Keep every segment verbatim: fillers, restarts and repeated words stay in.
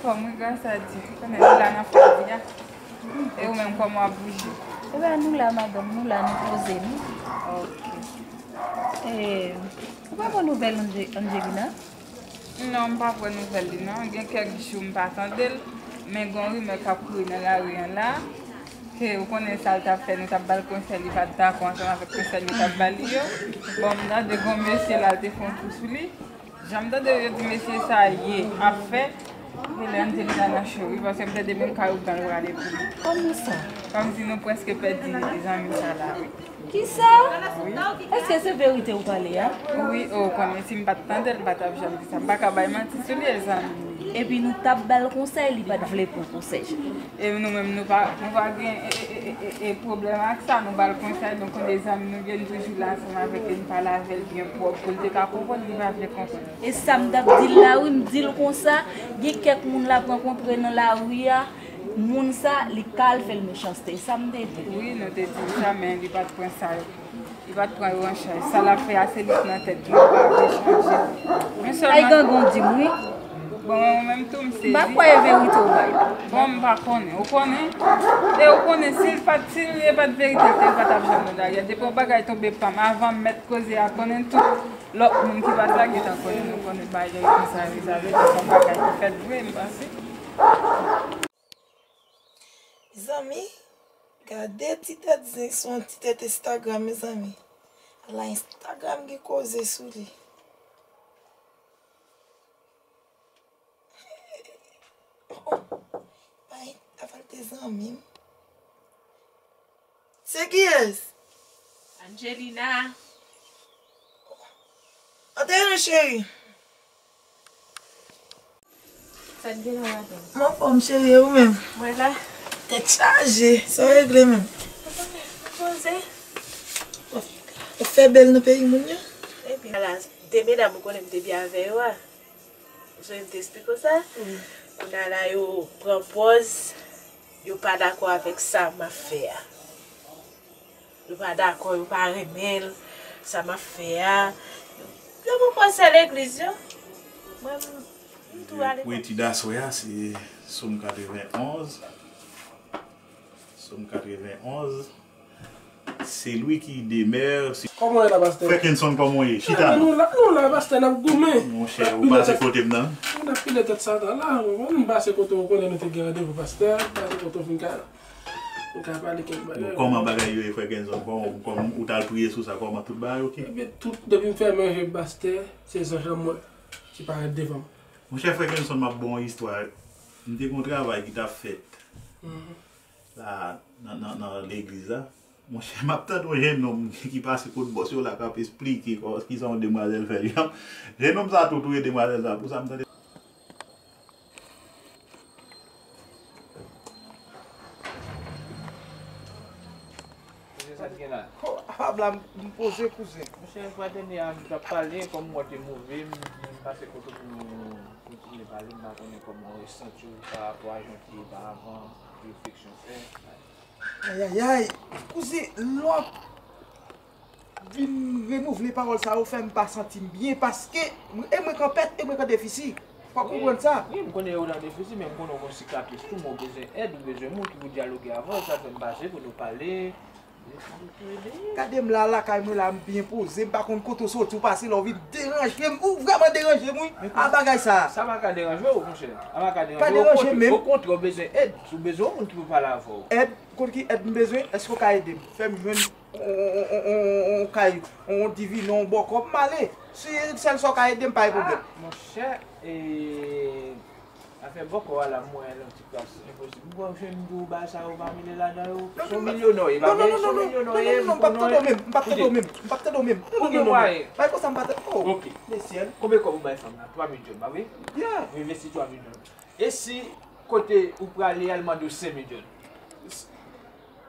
Anfòm wi, gras a Dye. Konnen nou la nan fòm li a. E ou menm, kòman w ap bouje? Ebyen, nou la, madanm, nou la, nou poze nou. Ok. E, ou pa pran nouvèl Ange-, Angelina? Non, m pa pran nouvèl li, non. Gen kèk jou m pa tande l, men gen yon rimè k ap kouri nan lari an la, ke ou konnen sa l t ap fè, nou t ap ba l konsèy, li pa t dakò ansanm avèk konsèy nou t ap ba li yo. Bon, m tande gen yon mesye la, l te fè yon kou sou li. Jan m tande yo di mesye sa ye ap fè, genlè Angelina nan cho wi, paske m tande menm kay ougan l prale pou li. Kòman sa? Kòmsi nou prèske pèdi zanmi sa la wi. Kisa? Wi. Èske se verite ou pale a? Wi, o, konnen si m pa t tande l, m pa t ap janm di sa. M pa ka bay manti sou li, e zanmi. Epi nou t ap ba l konsèy, li pa t vle pran konsèy. E nou menm, nou pa, nou pa gen, e, e, e, e, e pwoblèm ak sa, nou ba l konsèy, nou konnen zanmi nou ye, nou toujou la ansanm avèk li, nou pale avè l byen pwòp, pou l te ka konprann, li pa vle konprann. E sa m t ap di l la, wi, m di l konsa, gen kèk moun l ap rankontre nan lari a, moun sa, li ka al fè l mechanste, sa m te di l. Wi, nou te di l sa, men li pa t pran sa. Li pa t pran yo an chaj. Sa l ap fè a, se li k nan tèt li, li pa vle chanje. Men sèlman. Ay, gangon di m, wi. Bon, mwen menm tou, m sezi. M pa kwè e verite ou bay la. Bon, m pa konnen. Ou konnen? E ou konnen, si l pa t, si l pa t verite, l pa t ap janm nan lari a. Depi yon bagay tonbe pa m, avan m mèt koze a, konnen tout lòt moun ki pa t la gentan konnen, nou konnen bagay konsa, sa vle di se yon bagay ki fèt vre, m panse. Mezanmi, gade ti tèt zen sou yon ti tèt Instagram, mezanmi. Ala Instagram gen koze sou li. Oh, oh. Bay, aval te zanmi m. Se kiyès? Angelina. Antre non, cheri. Sa k gen nan maten? M anfòm, cheri, e ou menm? Mwen la. Tèt chaje, sa w regle menm? Poze. W ap fè bèl nan peyi moun yo? Epi, ala, de medam ou konnen m te byen avè yo a. Ou sonje m te esplike w sa? Wi. Kounye a la, yo pran pòz, yo pa dakò avèk sa m ap fè a. Yo pa dakò, yo pa renmen l, sa m ap fè a. Yo pran pòz sè legliz yo. Mwen, m, m tou ale. Pou etid aswè a, se Sòm katrevenn onz. Sòm katrevenn onz. Celui qui demeure sur... Kòman w ye la, pastè? Frè Kenson, kòman w ye? Chita non. Nou la, nou la, pastè, n ap goumen. Monchè, ou pase kote m nan? N ap pile tèt Satan la. M pase kote w konnen nou te gen randevou, pastè. M pase kote w fin ka, fin ka pale kèk bagay. Bon, kòman bagay yo ye, frè Kenson? Kòman, kòman ou t al priye sou sa? Kòman tout bagay oke? Ebyen, tout, depi m fèmen je m, pastè, se zanj lan m wè ki parèt devan m. Monchè, frè Kenson, m ap ba w yon istwa. M te gen yon travay ki t ap fèt. Mhm. La, nan, nan, nan legliz la. Monchè, m ap tande yon jennonm ki pase kot bòs yo la, k ap esplike kò-, kisa yon demwazèl fè li an. Jennonm sa tou touye demwazèl sa, pou sa m tande. Kouzen, sa k gen la? Ho, a la m poze, kouzen. Monchè, fratènite a, m t ap pale, kòm mwen te move, m, m pase kote pou nou kontinye pale, m pa konnen kòman w resanti w pa rapò a jan w te ye pa avan, refleksyon w fè. Ayayay, kouzen, lè w ap vin renouvle pawòl sa yo, fè m pa santi m byen, paske e mwen k an pèt, e mwen k an defisi. Fò w konprann sa. Wi, m konnen w nan defisi, men m konnen w gon sikatris tou, men w bezwen èd, ou bezwen moun ki pou dyaloge avè w, sa fè m pase pou nou pale. Gade m la, lakay mwen la, m byen poze, m pa konn kote w soti, w pase la, w vin deranje m, ou vrèman deranje m, wi, a bagay sa. Sa pa ka deranje w, monchè. Sa pa ka deranje w, okontrè, okontrè, w bezwen èd, ou bezwen yon moun ki pou pale avè w. Èd? Konn ki èd m bezwen? Èske w ka ede m? Fè m jwenn on, on, on, on, on kay, on divinon, on bòkò, m ale. Si sèl sa w ka ede m, pa gen pwoblèm. Ah, monchè, e, afè bòkò a la, m wè l yon ti kras enposib. M kwè w jwenn gwo bagay sa yo pa mele ladan yo. Se yon milyonè w ye, pa vre? Se yon milyonè w ye, m konnen w ye. Non, non, non, non, non, m p ap tande w menm, m p ap tande w menm, m p ap tande w menm. Ou gen mwayen. Bay konsa m pa tande, oh. Ok. Lesyèl. Konbyen kòb ou bay fanm nan? Twa mil dòla, pa vre? Yeah. Ou envesti twa mil dòla. E si kote ou prale a, l mande w senk mil dòla?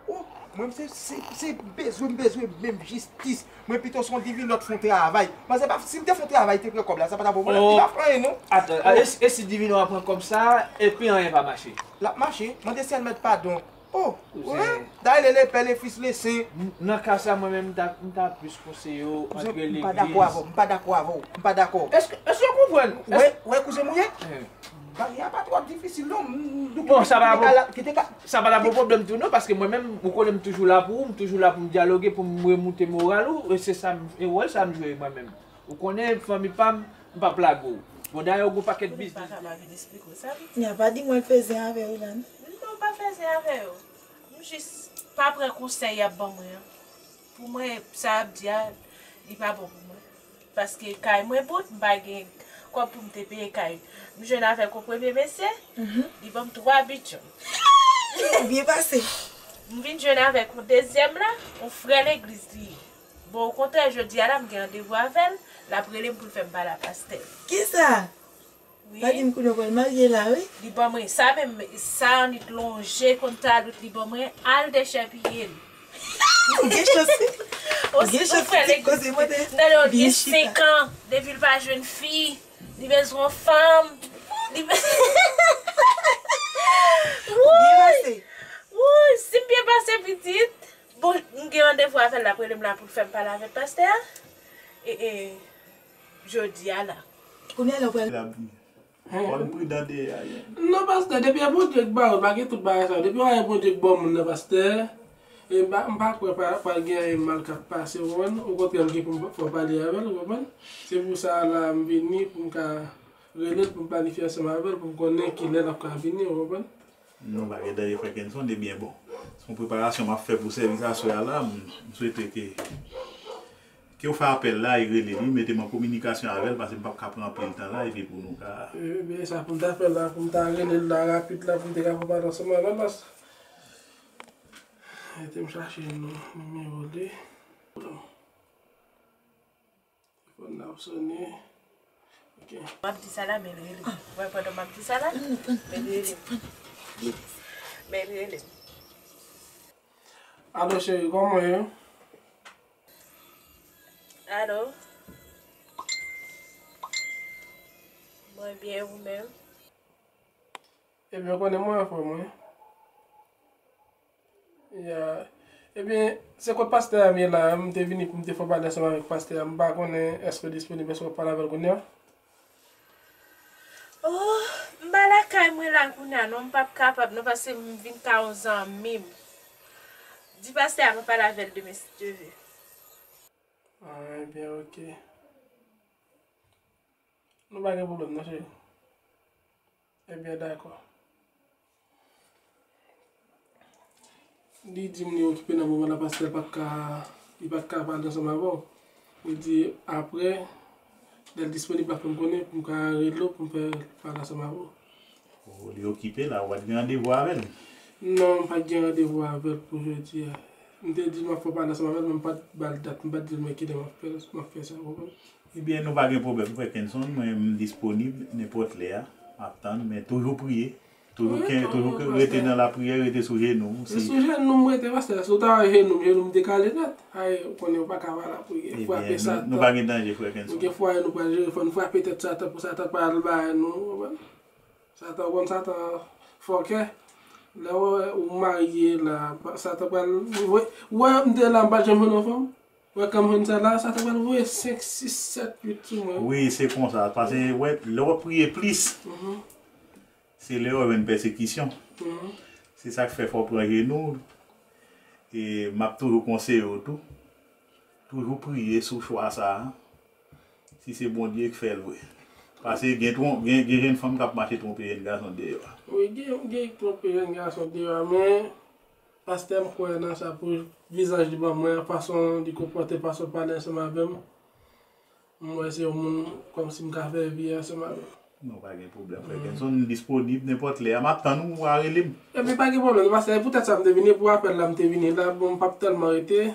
Oh, mwen, se, se, se bezwen, m bezwen menm jistis. Mwen pito se yon divinò t fè yon travay. Mwen se pa, si m te fè yon travay, te pran kòb la, sa pa t ap yon pwoblèm. Li pa fè anyen, non. Atan, e si, e si divinò a pran kòb sa, epi anyen pa mache? L ap mache. Mande syèl mèt padon. Oh, wi. Dayè, le, le Pè, le Fis, le Sen. Nan ka sa, mwen menm, m ta, m ta plis konseye w antre legliz. M pa dakò avè w, m pa dakò avè w, m pa dakò. Èske, èske w konprann? Wè, wè, kouzen m ou ye? Bagay la pa twò difisil non. M- m- Bon, sa pa bon. Ki te ka- Sa pa ta bon pwoblèm tou non, paske mwen menm, ou konnen m toujou la pou ou, m toujou la pou m dyaloge, pou m remoute moral ou, e se sa m, e wòl sa m jwe mwen menm. Ou konnen fanmi pa m, m p ap lage w. Bon, dayè ou gon pakèt biznis. Konnen pa ka pa vin esplike w sa. Nya pa di mwen fè zen avè yo la non. Non, pa fè zen avè yo. M jis pa pran konsèy y ap ban mwen an. Pou mwen, sa y ap di a, li pa bon pou mwen. Paske kay mwen bout, m pa gen kòb pou m te peye kay. M jwenn avèk yon premye mesye, li ban m twa bidon. Ou byen pase. M vin jwenn avèk yon dezyèm la, yon frè legliz li ye. Bon, okontrè, jodi a la, m gen randevou avè l, l ap rele m pou l fè m pale a pastè. Kisa? Wi. Pa di m kounye w pral marye la, wi. Li ban mwen sa menm, sa annik lonje konn talant li ban mwen, al dechèpiye l. Ou gen chans, wi. Ou gen chans, pitit, koze mwen te. Gade, li gen senk an, depi l pa jwenn fi, li bezwen yon fanm. Li be- Ou byen pase. Woy, si m byen pase, pitit. Bon, m gen randevou avè l, l ap rele m la pou l fè m pale avèk pastè a. E, e, jodi a la. Kounye a la w pral. Fò n pridan de a ye. Non, pastè, depi e Bondye k ba yo, pa gen tout bagay sa yo. Depi w wè Bondye k ba w moun nan, pastè, e m pa, m pa kwè pa, pral gen anyen mal k ap pase, w konprann? Okontrè, m gen pou m fè w pale avè l, w konprann? Se pou sa la, m vini pou m ka rele l, pou m planifye ansanm avè l, pou m konnen kilè l ap ka vini, w konprann? Non, pa gen danje, frè Kenson, ebyen bon. Se yon preparasyon m ap fè pou sèvis aswè a la, m, m swete ke, ke w fè apèl la e rele li, mete m an kominikasyon avè l, paske m p ap ka pran anpil tan la, epi pou nou ka. Ebyen, sa pou m ta fè la, pou m ta rele l la rapid la, pou m te ka fè pale ansanm avè l, paske. Mete m chache nimewo li. Telefòn nan ap sonnen. Ok. M ap di sa la, men l rele m. Ou wè, pandan m ap di sa la, men l rele m. Men l rele m. Alo, cheri, kòman w ye? Alo? Mwen byen, ou menm? Ebyen, ou konnen mwen anfòm, wi. Ya. Ebyen, se kot pastè a m ye la, m te vini pou m te fè pale ansanm avèk pastè a. M pa konnen èske w disponib, èske w ap pale avè l kounye a? Oh, m pa lakay mwen la kounye a, non, m p ap kapab, non, paske m vin ka yon zanmi m. Di pastè a mwen pale avè l demen, si Dye vle. Ah, ebyen, ok. Nou pa gen pwoblèm, non, cheri. Ebyen, dakò. Li di m li okipe nan moman la, pastè pa t ka, li pa t ka pale ansanm avè w. Li di apre, lè l disponib, l ap fè m konnen pou m ka rele w, pou m fè pale ansanm avè w. Oh, li okipe la, ou pa t gen randevou avè l? Non, m pa t gen randevou avè l pou jodi a. M te di l m ap fè pale ansanm avè l, men m pa t ba l dat, m pa t di l men kilè m ap fè, m ap fè sa, w konprann? Ebyen, nou pa gen pwoblèm, frè Kenson, mwen m disponib nenpòt lè a, m ap tann, men toujou priye, toujou ken, toujou rete nan lapriyè, rete sou jenou w. Se sou jenou m rete, pastè, si w ta wè jenou m, jenou m dekale nèt. Ay, ou konnen ou pa ka pa lapriyè, frape Satan. Nou pa gen danje, frè Kenson. Nou gen fwaye nou pral jere, fò nou frape tèt Satan pou Satan pa al bay nou, w konprann? Satan, ou konn Satan fòkè. Lè w wè ou marye la, Satan pral voye. Ou wè m te la, m pa t janm jwenn yon fanm. Ou wè kan m jwenn sa la, Satan pral voye senk, sis, sèt, uit sou mwen. Wi, se konsa. Paske, wè, lè w ap priye plis, se lè w ap jwenn pèsekisyon. Se sa k fè fò w pran jenou w. E m ap toujou konseye w tou. Toujou priye sou chwa sa a. Si se Bondye k fè l vre. Paske gen twon-, gen, gen jèn fanm k ap mache twonpe jèn gason deyò a. Wi, gen, gen twonpe jèn gason deyò a, men pastè m kwè nan sa pou vizaj li ban mwen an, fason li konpòte, fason l pale ansanm avè m. M wè se yon moun kòmsi m ka fè vi ansanm avè l. Non, pa gen pwoblèm, frè Kenson, m disponib nenpòt lè a. M ap tann ou, ou a rele m. Epi pa gen pwoblèm, pastè, e poutèt sa m te vini, e pou apèl la m te vini la, bon, m p ap tèlman rete.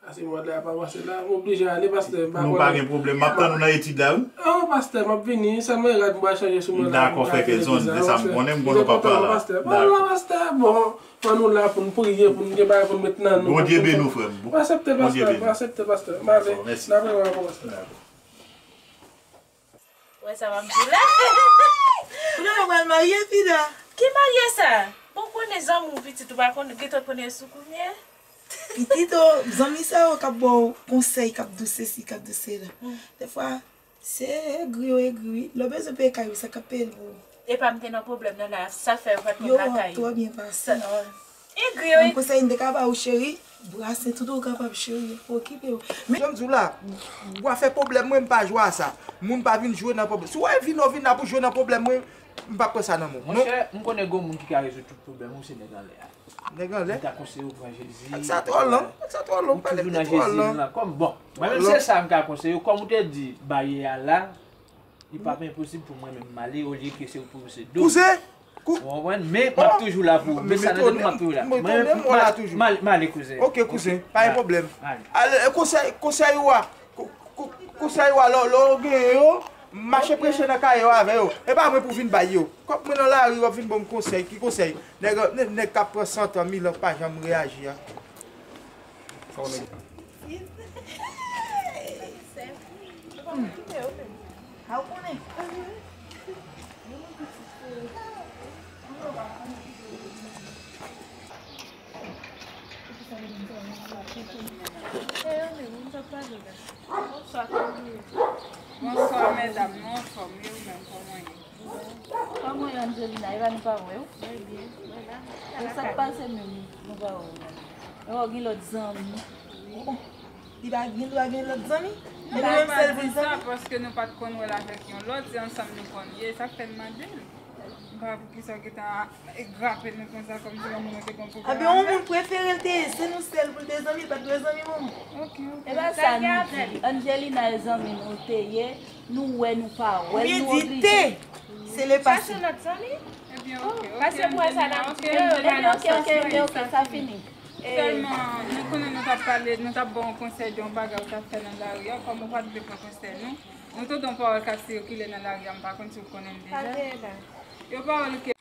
Paske mwen la pa panse la, m oblije ale, pastè, m pa konnen. Non, pa gen pwoblèm, m ap tann ou nan etid la, wi. Oh, pastè, m ap vini, sèlman e rad m pral chanje sou mwen la. Dakò, frè Kenson, se sa m konnen, m konnen w p ap pran la. Pastè, pastè, bon, fò nou la pou n priye, pou n gen bagay pou n met nan nou. Bondye beni w, frè m. M aksepte, pastè, m aksepte, pastè. M ale. Dakò, mèsi. N ap rewè ankò, pastè. Dakò. Wè sa w ap di la. Kounye a w pral marye, Fida. Ki marye sa? Bon, konnen zanmi w pitit ou pa konnen, gentan konnen sou kounye. Pitit o, zanmi sa yo k ap ba w konsèy, k ap di w sesi, k ap di w sela. Defwa, se egri yo egri, wi. Lè w bezwen peye kay ou, sa k ap peye l pou ou. Epa m te nan pwoblèm nan la, sa fè yo pa t konn lakay. Yo ap twò byen pase. Egri wi. Yon konsèy m te ka ba ou, cheri, brase tout ou kapab, cheri, okipe w. Men jan m di w la, w a fè pwoblèm mwen, m pa jwe a sa. Moun pa vin jwe nan pwoblèm. Si w wè vin, w vin la pou jwe nan pwoblèm mwen, m p ap pran sa nan men w. Monchè, m konnen gon moun ki ka rezoud tout pwoblèm ou, se nèg anlè a. Nèg anlè? M ta konseye w pran Jezi. Ak sa twò long, ak sa twò long, pale de twò long. Ou toujou nan Jezi la. Kòm, bon, mwen menm se sa m ka konseye w. Kòm ou te di, bayè a la, li p ap enposib pou mwen menm m ale, olye ke se ou pou se do. Kouzen! Ou konprann? Men m ap toujou la pou ou. Men sa nan tèt ou, m ap toujou la. Mwen menm, m ale, m ale, kouzen. Ok, kouzen, pa gen pwoblèm. Ale, konsèy, konsèy ou a, Ko-, ko-, konsèy ou a, lè, lè w genyen yo, mache preche nan kay yo avè yo. E pa mwen pou vin bay yo. Kòm mwen nan lari, w ap vin ban m konsèy. Ki konsèy? Nèg, nèg, nèg k ap pran san an, mil an pa janm reyaji a. Sa w nèg. A w konnen. Bonswa, kòman w ye? Bonswa, medam, nou anfòm, wi, ou menm, kòman w ye? Kòman w ye, Angelina? E pa nou pa wè w? Mwen byen, mwen la. E sa k pase menm, nou pa wè w la? E w gen lòt zanmi? Li pa gen dwa gen lòt zanmi? Nou pa di sa paske nou pa t konn wè l avèk yon lòt, se ansanm nou konn ye, sa k fè n mande l. M pa wè poukisa w gentan grape nou konsa kòmsi yon moun ou te gen yon pwoblèm avè l. Anben, yon moun prefere l te ye, se nou sèl pou l te zanmi, l pa t dwe zanmi moun. Ok, ok. E pa sa nou di. Angelina e zanmi nou te ye, nou wè, nou pa wè l, nou oblije. Li di te, se le pase. Chache lòt zanmi? Ebyen, ok, ok, Angelina, ok, Angelina, ok, ok, ok, ok, sa fini. Sèlman, nou konnen nou t ap pale, nou t ap ba w yon konsèy de yon bagay ou t ap fè nan lari a, kòm ou pa t vle pran konsèy nou, nou tande yon pawòl k ap sikile nan lari a, m pa konn si w konnen l deja. Yon pawòl ke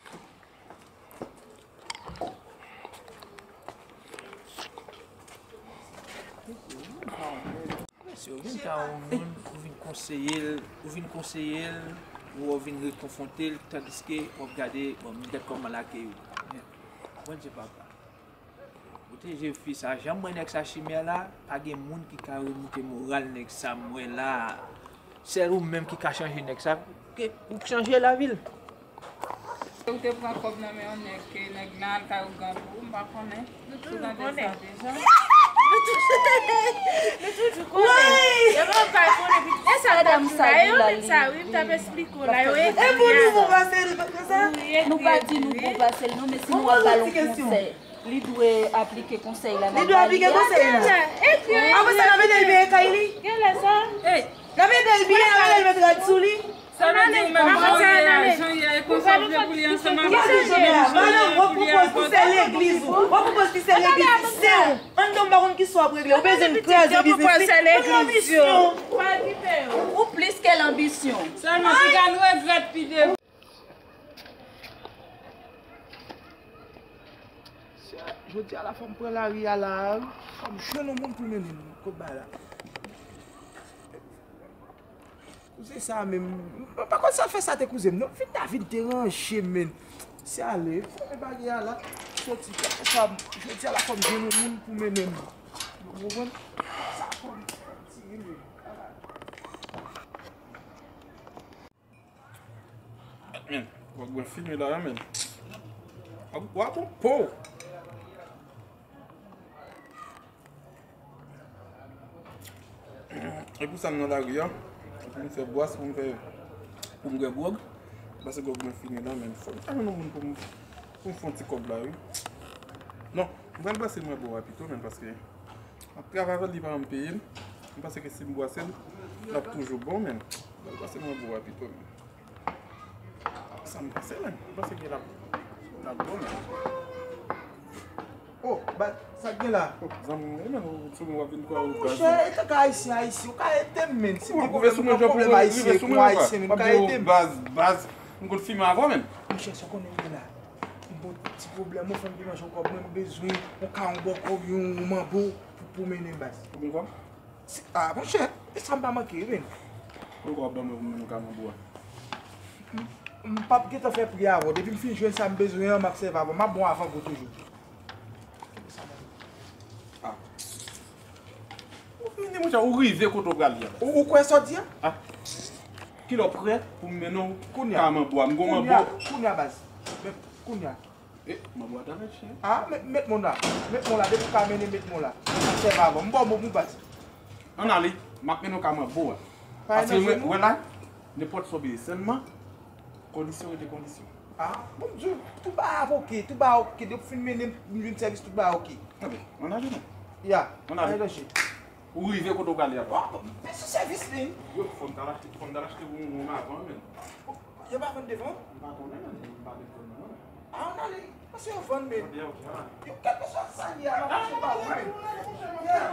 Mesye, ou vin ka yon moun, ou vin konseye l, ou vin konseye l, ou vin rekonfwonte l, tandiske w ap gade, bon, m gad kòman l akeyi w. Bondye papa. Pwoteje fi sa, jan m wè nèg sa chimè la, pa gen moun ki ka remoute moral nèg sa m wè la. Sèl ou menm ki ka chanje nèg sa, ke ou k chanje lavi l. Ou te pran kòb nan men yon nèg, ke nèg lan al kay ougan pou ou, m pa konnen. Nou toujou konnen. Nou toujou konnen. Yo menm pa konnen. E sa m t ap di la, yo menm sa, wi, m t ap esplike w la, yo egri. E pou nou bon pase l, konsa? Nou pa di nou bon pase l, non, men si nou ap ba l yon konsèy. Li dwe aplike konsèy la nan kay li a. Li dwe aplike konsèy la. Apre sa, n ap ede l peye kay li. N ap ede l biye, n ap ede l met rad sou li. Sa vle di ou menm jan w ye a, jan w ye a, e konsa w vle pou li ansanm avè w. Madanm, w ap pwopoze pou sè legliz ou. W ap pwopoze pou sè legliz ou, sè w. Anndan m pa konn kisa w ap regle. Ou bezwen n kraze biznis li. Ou gen anbisyon. Ou plis ke lanbisyon. Sèlman piga n regrèt pi devan. Sè, jodi a la fò m pran lari a la, fò m jwenn yon moun pou mennen m kot bagay la. Kouzen sa menm, m pa konn sa fè sa te kouzen m, non, vin ta vin deranje m, men. Se ale, fèmen bagay a la, soti, kèlkeswa, jodi a la fò m jwenn yon moun pou mennen m. Ou konprann? Sa fò m tire men. Men, w ap byen fini la, men. W ap, w ap bon po. E pou sa m nan lari a, pou m fè bwas, pou m fè, pou m bwè gwòg, pase gwòg mwen fini la, men fò m ta jwenn yon moun pou m, pou m fè yon ti kòb la, wi. Non, m pral bwase mwen bò a pito, men paske m ap travay avè l, li pa janm peye m. M panse ke si m bwase l, l ap toujou bon, men m pral bwase mwen bò a pito, men. Sa m panse, men. M panse ke l ap, l ap bon, men. Oh, baz, sa k gen la? Oh, zanmi m, men, ou sou mwen w ap vin kwè ou baz. Monchè, etanke Ayisyen, Ayisyen, ou ka ede m, men. Si m gen pwoblèm, m gen pwoblèm Ayisyen, ek mwen Ayisyen, men, ou ka ede m. Baz, baz, m konn fimen avè w, men. Monchè, sa w konnen m gen la? M gon ti pwoblèm, ou fè m te manje yon kòb, mwen, m bezwen yon kawon bòkò oubyen yon manbo pou, pou mennen baz. Konbyen kòb? Ah, monchè, e sa m pa manke, wi, men. Ou kwè w ap ban mwen pou m mennen kawon bò a? M, m p ap gentan fè pri avè w. Depi m fin jwenn sa m bezwen an, m ap sèvi avè w. M ap bon avan gou toujou. Ah. Ou fini, monchè, ou rive kote w prale a. Ou, ou kwè sa w di a? Ah. Kilè w prè pou m mennen w ka manbo a? M gon manbo. Kounya, kounya, baz. Men, kounya. E, manbo a ta fè chen. A, met, met mwen la. Met mwen la. Depi w ka mennen, met mwen la. Sèvi avè w. M ba w mo pou baz. Ann ale. M ap mennen w ka manbo a. Paske, wè la, nenpòt sa w bezwen. Sèlman, kondisyon rete kondisyon. A, bon, m di w, tou bagay ap oke, tou bagay ap oke. Depi w fin mennen m, m jwenn sèvis, tou bagay oke. Ann ale non. Ya, ann ale. Ou rive kote w prale a. Bon, men se sèvis li. Yo, fò m t al achte, fò m t al achte yon, yon avan, men. Yo pa vann devan? M pa konnen, men, m pa met vann nan, non. A, ann ale. Paske yo vann, men. Yo, kèlkeswa sa l ye a, m ap achte ba ou, men. Yeah.